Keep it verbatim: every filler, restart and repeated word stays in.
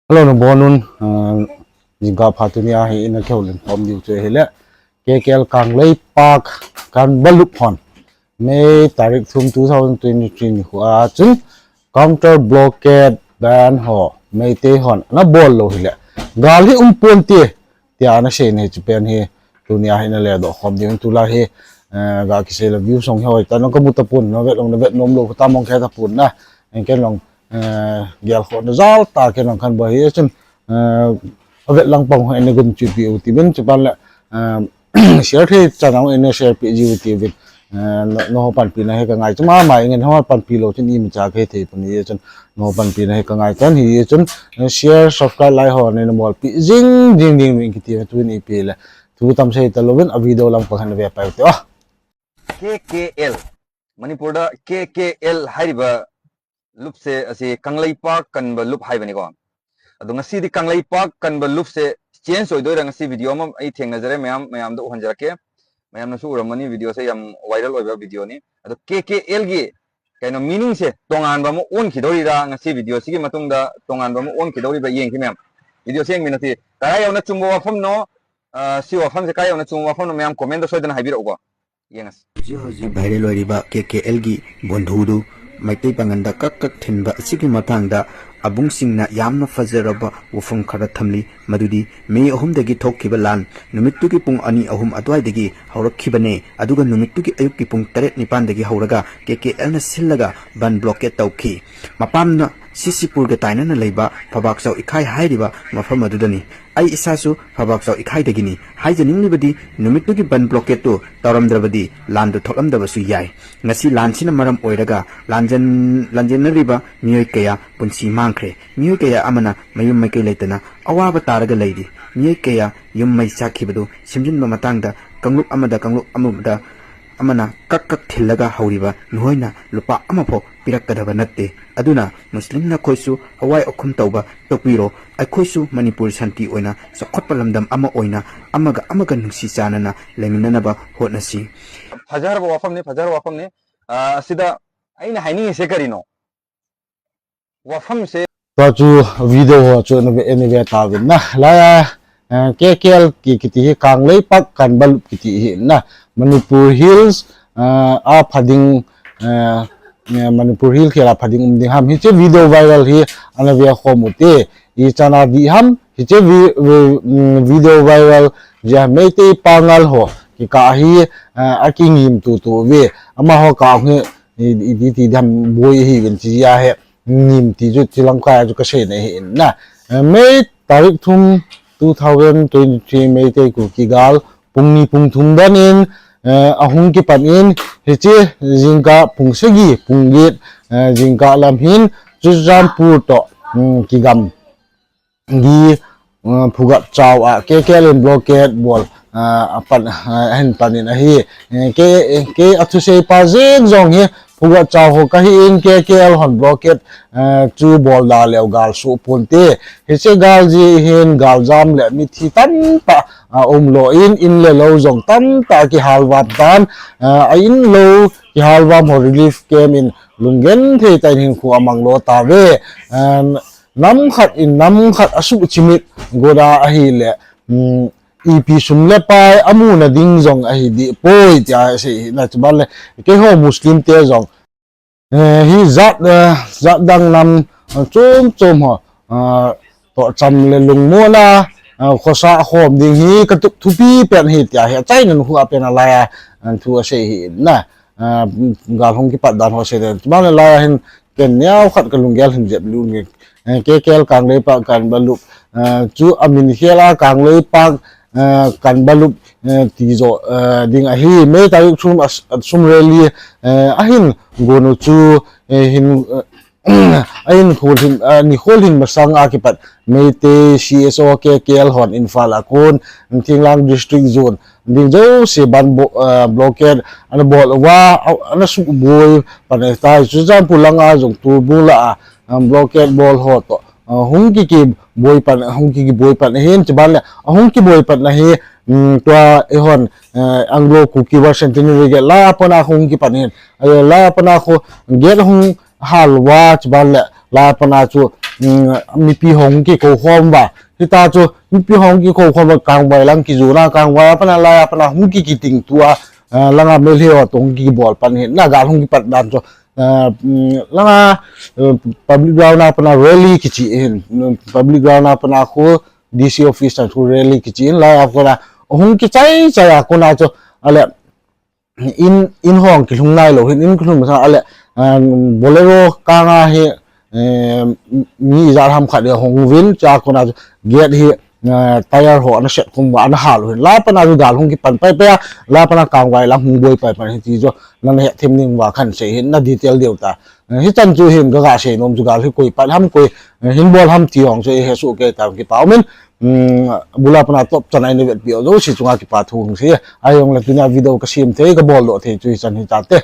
Hello, nabonun, ah, jingkah pha. Tunia hi ina kihoulim khom diu chu ahile, K K L Kanglei Park Kanbalup hon, May tarik thum two thousand twenty-three nikho a chun counter blockade ban ho Meitei hon ana bol lou hile, gal hi um ponte, tia ana seina hi chu pen hi, tunia hi ina ledoh khom diu. Tulai hi, eh, ga kisei le view song hi hoi ta, nang kamu tapon, na vet long, na vet nom lou ta mong khe tapon na, en ken long, eh, gel kho na jal ta ken long kan bo hi chun, eh, a vet lang pang ho ina gum chu pi u ti bin chu pan le, eh, share thei chan ang ina share pi ji u ti bin, eh, no, no panpina hi ka ngai chu ma ma, ingen ho panpi lou chun imacha kei thei pon hi chun, no panpina hi ka ngai chan hi chun, eh, share, subscribe, like ho ina bol pi jing ding ding min kiti tu ni pi le. Thu tam sei ta louvin a video lam pang hin ve pai te. Ah. K K L. Manipur da K K L hairiba lupse asi Kanglei Park Kanbalup haiba ni ko. Adu ngasi di Kanglei Park Kanbalup se change oidoi ra ngasi video ma ai theng na jare mayam, mayam da uhan jara ke. Mayam na su uram mani video se yam viral oiba video ni. Adu K K L gi kaino meaning se tongan ba mo on kidori ra ngasi video sigi matung da tongan ba mo on kidori ba yeng ki mayam. Video se yeng minati. Karai yau na chumbo wafam no, ah, si wafam se karai yau na chumbo wafam no mayam comment da soi da na haibiro ko. Yengas. Houji houji viral oiriba K K L gi bondhu du Meitei pangan da kak kak thinba asigi matang da abung singna yamna fajaraba wafam khara thamli madudi May ahum dagi thokkiba lan, numittugi pung ani ahum adwai dagi haurakkiba ne, aduga numittugi ayukki pung taret nipan dagi hauraga K K L na sillaga ban blockade taukhi. Mapamna Sisipur ga tainana leiba Phabakchao Ikhai hairiba mafam adudani. Ai isasu Phabakchao Ikhai dagini. Haija ninglibadi numittugi ban blockade tu tauramdrabadi lan du thoklamdabasu yai. Ngasi lan sina maram oiraga lanjan, lanjanariba miyoi kaya punsi mangkhre. Miyoi kaya amana mayum maikei leitana awaba taraga leidi. Miyoi kaya yum mai sakhibadu simjinba matangda kanglup amada kanglup amada amana kak kak thillaga hauriba nuhoina lupa ama pho pirak kadaba natte. Aduna Muslim na khoisu awai okhum tauba topiro. Ai khoisu Manipur santi oina sakhotpa lamdam ama oina amaga amaga nungsi chanana leiminanaba hotnasi. Phajar ba wafam ni, phajar wafam ni. Ah, sida aina haini se karino. Wafam se. Tua chu video ho chu na ve, ni ve ta vin na. Laya, eh, K K L ki, kiti hi Kanglei Park Kanbalup kiti hi na. Manipur Hills, eh, a phading, eh, eh, Manipur Hills khela phading um ding ham. Hiche video viral hi ana ve khom u te. Ichana di ham. Hiche vi-, vi-, mm, video viral jia Meitei Pangal ho. Kikah hi, eh, akingim tutu ve. Amaho kah hi i, i, i, ti dam boi hi vin ti ya he, nim ti chu ti lam kai chu ka sei na hi in na. Eh, May tarik thum two thousand twenty-three Meitei Kuki gal pung ni pung thum dan in, eh, ahung kipan in, hiche jingkah pung sagi, pung get, eh, jingkah lam hin, Churachandpur to, mm, kigam. Gi, uh, Phugatchao a K K L in blockade bol, uh, apan, uh, ahin panin ahi. Eh, ke, ke athusei pa jeng jong hi Phugatchao ho kahi in K K L hon blockade, uh, chu bol da leu gal su ponte. Hiche gal ji hin gal jam le mithi tamtah, uh, um lo in, in le lo jong tamtah kihal vam tan, uh, a in lo kihal vam ho relief camp in lunggen thei tan hin khu amang lo ta ve. Um, Nam khat in nam khat asuh chimit goda ahile, um, ipi sum le pai amuna ding jong ahi dih poi tia sei hi na chuban le keiho Muslim te jong, eh, hi jat, eh, jat dang nam, eh, chom chom ho, eh, to cham le lungmona, eh, khosa khom ding hi katup thupi pen hi tia hi achaina khu apen alai a, eh, thu asei hi na. Ah, gal hung kipat dan ho sei dan. Chuban le lai hin ken neo khat ka lunggel hin jep lu nge. Eh, K K L Kanglei Park Kanbalup. Ah, chu amin khel a Kanglei Park, ah, Kanbalup, eh, ti jo, eh, ding ahi. May tarik thum as-, sum rally, eh, ahin gonu chu, eh, hin, eh, ahin khol hin, ah, ni khol hin masang a kipat Meitei C S O K K L hon Imphal a kon, Thinglhang District Zone ding jouse ban bo-, ah, blockade ana bol uva, a-, ana suboi pan ahitai. Churachandpur langa jong Turbung lah a, um, blockade bol ho to, ah, hung ki, kiboi pan, hung ki, kiboi pan ahin, chuban le, ah, hung kiboi pan ahi, um, tua eihon, eh, Anglo Kuki War Centenary gate lah a pat a hung kipan ahin. Ahi lah a pat a khu gate hung hal uva chuban le lah a pat a chu, um, mipi hung kikou khom uva. Hita chu mipi hung kikou khom uva, Kangvai lang kijona, Kangvai a pat a, lai a pat a hung ki, kiting tua, uh, langa Meitei ho toh hung kibol pan hin, na gal hung kipat dan chu, uh, um, langa, uh, public ground a pat a rally kichi hin, um, public ground a pat a khu D C office chan khu rally kichi hin, lai a kona hung kichai chai a kona chu, ale, in, in hung kilhung nailou hin, in kilhung sa ale, um, Bolero kanga hi, eh, mi ijat ham khat hi hung uvin, chua kona gate hi, eh, tyre ho ana set khum uva, ana hal u hin. Lai a pat a chu gal hung kipan pai pai a, lai a pat a Kangvai lang hung boi pai pan hi ti chu, nana hethem ding uva kahin sei hin, na detail deu ta. Eh, hichan chu hin ka, kasei nom chu gal hi koi pat ham, koi, eh, hin bol ham ti hung chu i hesoh kei tan kipa umin, um, bul a pat a top chan a eina vetpi u jouse chunga kipa thu hung sei. Ahijongle tunia video kasem thei, kabol doh thei chu hichan hi tante.